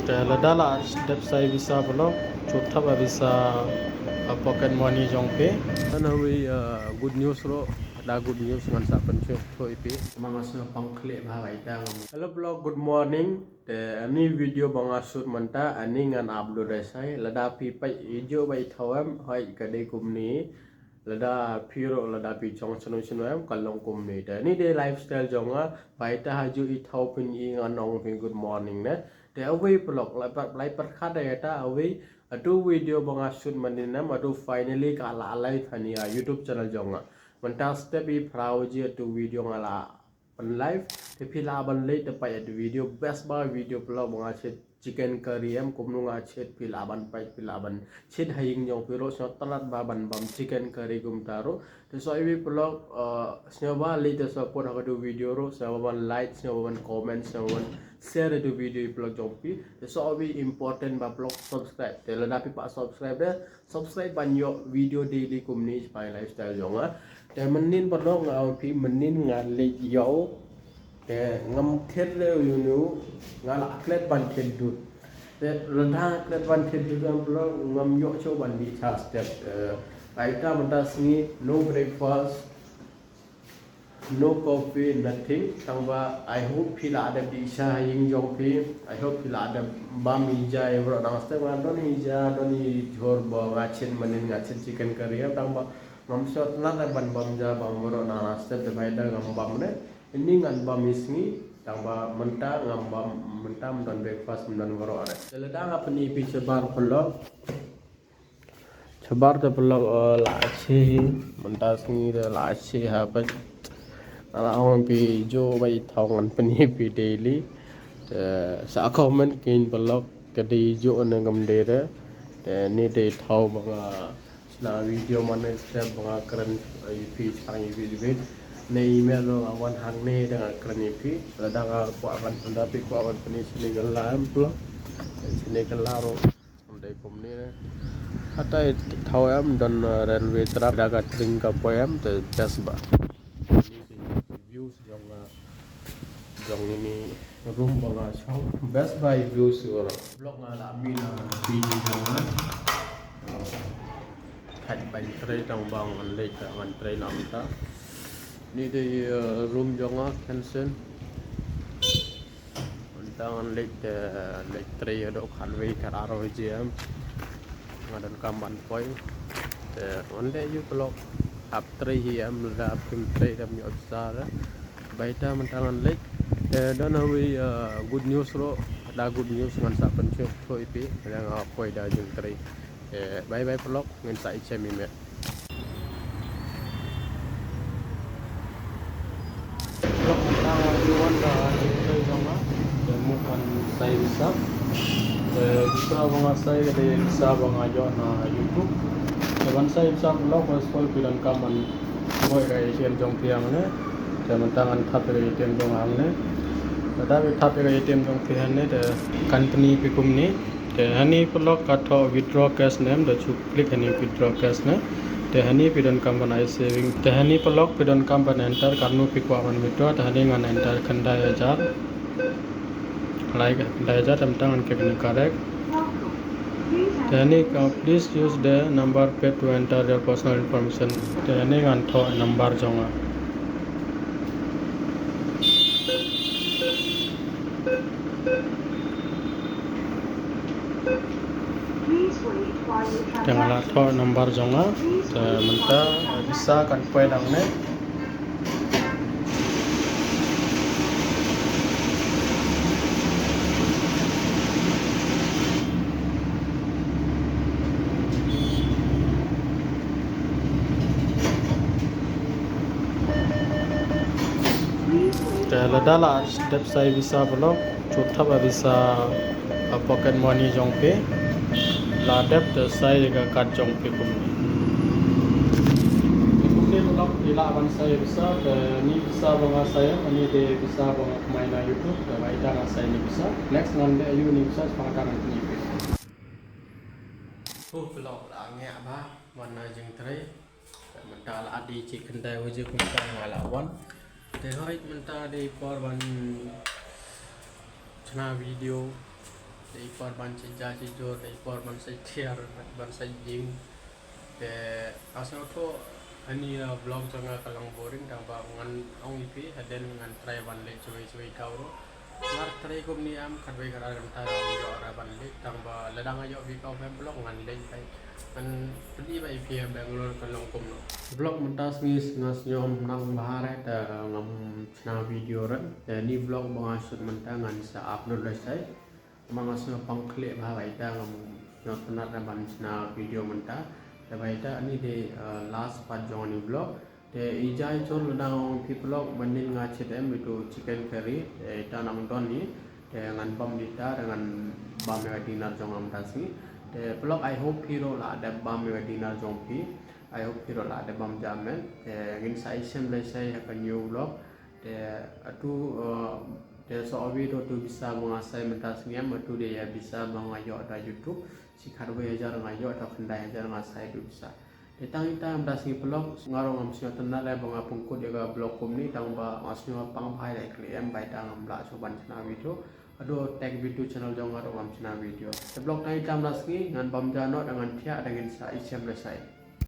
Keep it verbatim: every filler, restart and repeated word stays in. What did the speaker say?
Te lada la dep sai visa paralok, shu thap ïa visa, uh, pocket money jong phi. Te nangta, uh, good news ruh, da good news ngan sa pynsngew ïa phi. Ma nga sngewpang khleh bha ïa ka. Hello paralok, good morning. Te ani video ba nga shoot mynta, ani ngan upload ïa sai. Lada phi peit video ba i thaw em, hoi ka dei kumne. Lada phi ruh, lada phi jong shano shano em, ka long kumne. Te ani dei lifestyle jong nga, ba ita ha ju i thaw phin i ngan ong phin good morning ne. Te awei paralok, lai pyrkhat da ita awei, atu video ba nga shoot mynnin em, atu finally ka la live hani ha YouTube channel jong nga. Mynta step i phra baje atu video nga la pynlive, te phi lah ban leit te peit ïa video best ba video paralok ba nga shet chicken curry em, kumno nga shet phi lah ban peit, phi lah ban shet ha ïing jong phi ruh, sngewtynnat ba ban bam chicken curry kumta ruh. Te sa iwei paralok, uh, sngewbha leit te support ha katu video ruh, sngewbha ban like, sngewbha ban comment, sngewbha ban share ïa tu video paralok jong phi. Te sa iwei important ba paralok subscribe. Te lada phi pat subscribe de, subscribe ban ïoh video daily kumne shaphang lifestyle jong nga. Te mynnin paralok nga ong phi mynnin nga leit ïew. Te ngam thied re ïu nu nga la klet ban thied dud. Te lada klet ban thied dud em paralok ngam ïoh shuh ban dih sha step. Eh, ita mynta sngi no breakfast. No coffee, nothing. Tangba, I hope phi lah dep dih sha ïing jong phi. I hope phi lah dep bam i ja i waroh nang step, nga don i ja, don i jhur ba nga shet mynnin nga shet chicken curry. Tangba, ngam sngewtynnat ban bam ja bam waroh nang step, te bha ita ngam bam ne. Ini ngan bam i sngi, tangba mynta ngam bam, mynta ym don breakfast, ym don waroh ne. Te lada nga pyni phi shabar paralok. Shabar te paralok, eh, la shi, mynta sngi te la shi ha peit. Nga la ong phi ju ba i thaw ngan pyni phi daily. Te sa comment kein paralok ka dei ju ne ngam dei re. Te ni dei thaw ba nga shna video man ne step ba nga kren, eh, ïa phi shang ïa phi ïa phi. Ne email ruh nga wan hangne te nga kren ïa phi. Lada nga kwah ban pyni phi kwah ban pyni shane ka la em paralok. Shane ka la ruh. Dei kumne ne. Hatai thaw em don, uh, railway track da ka tring ka poi em te best ba. Views jong, uh, jong ini room ba nga shong. Best ba i views ïa u. Paralok nga la mih na P G jong nga. Thait ban trei tang ba ngan leit ngan trei na mynta. Ni dei, uh, room jong nga kitchen. Mynta ngan leit, eh, leit trei haduh khatwei khatar baje em. Nga donkam ban poi. Te ngan leit ïa u paralok. Hap trei hi em lada phim trei te ym ïoh pisa re. Bha ita mynta ngan leit. Te don ha wei, eh, good news ruh. Da good news ngan sa pynsngew ïa phi. Lada nga poi da jingtrei. Eh, bye bye paralok, ngin sa ïashem i met. Paralok, mynta nga wan da jingtrei jong nga. Te mut ban sai visa. Te visa ba nga sai ka dei visa ba nga ïoh na YouTube. Te ban sai visa paralok, first of all phi donkam ban buh ïa ka A T M jong phi hangne. Te mynta ngan thap ïa ka A T M jong nga hangne. Te da phi thap ïa ka A T M jong phi hangne te kan pyni phi kumne. Te hani paralok ka thoh withdraw cash ne em, da shu click hani withdraw cash ne. Te hani phi donkam ban ai saving. Te hani paralok phi donkam ban enter katno phi kwah ban withdraw. Te hani ngan enter khyndai hajar. Lai khyndai hajar, te mynta ngan click hani correct. Te hani ka, please use the number pad to enter your personal information. Te hani ngan thoh number jong nga. Te nga la thoh number jong nga. Te mynta visa kan poi nangne. Te lada la dep sai visa paralok, shu thap ïa visa, uh, pocket money jong phi. La dep te sai ïa ka card jong phi kumne. Te kumne paralok phi lah ban sai visa, te ni visa ba nga sai, ani dei visa ba nga kamai na YouTube, te ba ita nga sai ni visa. Next ngan leh ïa u ni visa, sngewbha ngan pyni phi. Huh, paralok la ngiah bha, wan na jingtrei. Mynta la dei shi khyndai baje kumta nga la wan. Te hooid mynta dei por ban shna video. Dei por ban sa ja sa jur, dei por ban sa tiar, ban sa jing. Te nga sngewthuh ani, uh, vlog jong nga ka long boring, tang ba ngan ong ïa phi, hadien ngan try ban leit shawei shawei thaw ruh. Ngar try kumne em, khatwei khatar kynta ruh ïoh ra ban leit, tang ba lada nga ïoh phi ka vlog ngan leit bha. Ngan pyni bha ïa phi Bangalore ka long kumno. Vlog mynta sngi nga sngewm nang bha re, te ngam shna video re. Te ni vlog ba nga shoot mynta ngan sa upload lashai. Ma nga sngewpang khlieh bha, ba ita ngam sngewtynnat re ban shna video mynta. Te ba ita ani dei, uh, last part jong ani vlog. Te i jai jor lada nga ong phi vlog, mynnin nga shet em itu chicken curry. Te ita nang don hi. Te ngan bam ita, te ngan bam ïa ka dinner jong nga mynta sngi. Te vlog, I hope phi ruh lah dep bam ïa ka dinner jong phi. I hope phi ruh lah dep bam ja met. Te ngin sa ïashem lashai ha ka new vlog. Te atu, uh, te sa ïohi ruh tu pisa ba nga sai mynta sngi em, atu dei ïa pisa ba nga ïoh da YouTube. Shi khatwei hajar nga ïoh, da khyndai hajar nga sai tu pisa. Te tang ita mynta sngi vlog, nga ruh ngam sngewtynnat re ba nga pynkut ïa ka vlog kumne, tang ba nga sngewpang bha ïa ka khlieh em, ba ita ngam lah shuh ban shna video. Haduh tech video channel jong nga ruh ngam shna video. Te vlog tang ita mynta sngi, ngan bam ja noh, da ngan thiah, da ngin sa ïashem lashai.